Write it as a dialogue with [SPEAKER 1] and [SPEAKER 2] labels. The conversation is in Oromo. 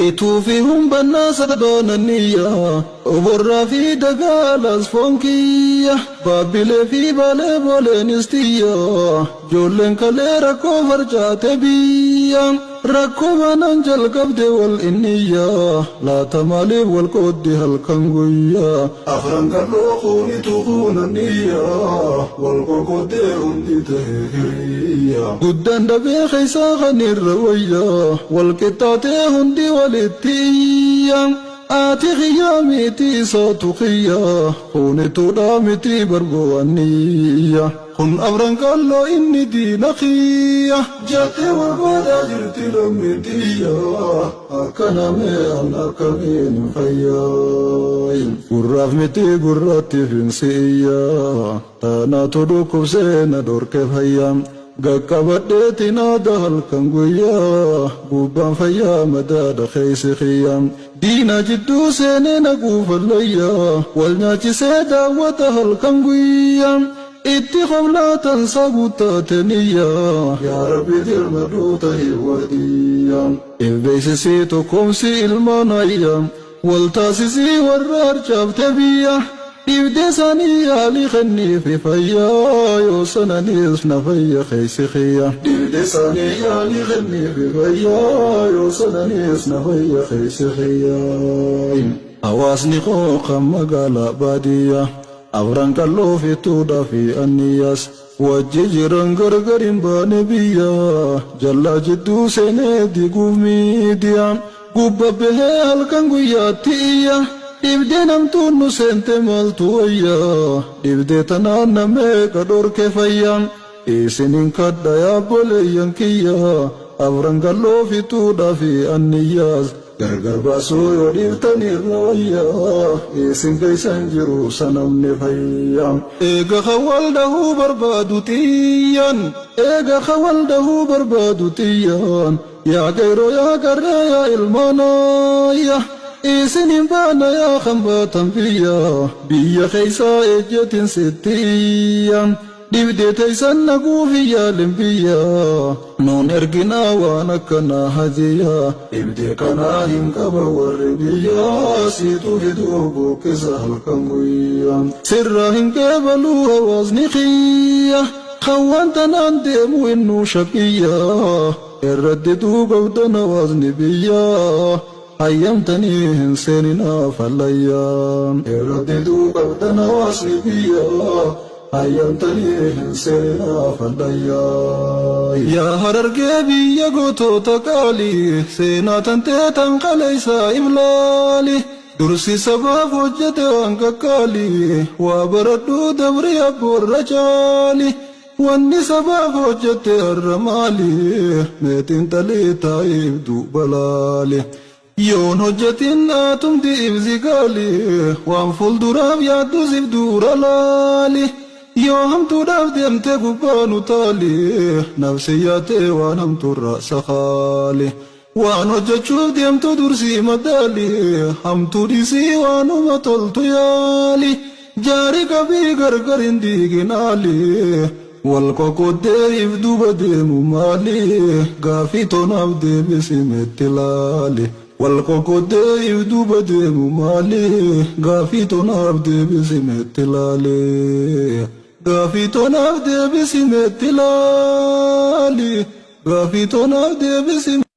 [SPEAKER 1] Ituu fi humbannaa sabaananiyya oborraa fi dagaalaas foon kiyya baabbilee fi baalee booleenis tiyya joolleen kalee rakkoo farcaate biyya rakkoo baanaan jalqabde wal inniyya laata maaliif wal qooddi halkan guyyaa afran qalloo kuunitu kuunaniyya wal qoqqoddee hundi ta'e hiriyya guddaan dhabee keessaa kan irra wayya wal qixxaatee hundi walitti iyya ati xiyyaa miti isaatu xiyya kuunituudha miti bargo'aniyya kun afran qalloo inni diina xiyya jettee barbaadaa jirti lammii xiyya akka namee an akkamiin fayyaa gurraaf miti gurratti finsi iyya taanaatu dhukkubsee na dhorke fayyaa gaqqabadheeti naada halkan guyyaa gubbaan fayyaa madaadha keeysi xiyya diina jidduu seenee na guufallayyaa wal nyaachisee daawwata halkan guyyaa itti qoblaatan saguutaateniyya yaa rabbi dirmadhuu tahi wardiyya ifbeeysisii tokkoomsi ilmaan ayya wal taasisii warra harcaafte biyya dhibdee isaanii yaalii kenniifi fayyaa yoo sananiis na fayya keeysi xiyya dhibdee isaanii yaalii kenniifi fayyaa yoo sananiis na fayya keeysi xiyya hawaasni qooqa magaalaa baadiyyaa afran qalloo fituudhaa fi anniyyaas wajji jiran gargar hin baane biyya jallaa jidduu seenee diguuf miidiyaa gubba bahee halkan guyyaatti iyya dhibdee namtuun nu seente maaltu wayya dhibdee tanaan namee qadhorke fayya isinin kadha yaabboleeyyan kiyya afran qalloo fituudhaa fi anniyyaas gargar baasuu yoo dhiiftan irra wayya isin keeysan jiru sanamni fayya eega kawal dahuu barbaadu xiyyan eega kawal dahuu barbaadu xiyyan yaa qeyroo yaa qarree yaa ilmaanayya isin hin baana yaa kan biyya biyya keeysaa ejjetin sitti iyya dhibdee teeysan naguufi yaalin biyya nuun erginaa waan akkanaa hadiyya dhibdee kanaa hin qaba warri biyya siitu fiduu buqqisa halkan guyya sirraa hin qeebaluu hawaasni xiyya kan waan tanaan deemu innuu shaqiyya irratti duubabdan hawaasni biyya hayyamtanii hin seeninaa fallayya irratti duubabdan hawaasni biyya hayyamtanii hin seeninaa fallayya yaa harargee biyya gootota qaalii seenaa tantee tan qaleeysaa iblaali dursi sabaaf hojjete waan qaqqaalii waa baradhuu dabri abboorra caali wanni sabaaf hojjete har'a maali meetiin xalii taa'iif duuba laali yoon hojjetin atumti ibsi gaali waan fuulduraaf yaaddu siif dura laali yoo hamtuudhaaf deemte gubbaa nu taali nafsi yaatee waan hamtuurra sakaali waan hojjechuuf deemtu dursii madaali hamtuu dhiisii waanuma toltu yaali jaari qabii gargar hin diiginaali wal qoqqoddee if duuba deemu maali gaafii tonaaf deebisi meetti laali wal qoqqoddee if duuba deemu maali gaafii tonaaf deebisi meetti laali gaafii tonaaf deebisi meetti laali gaafii tonaaf deebisi.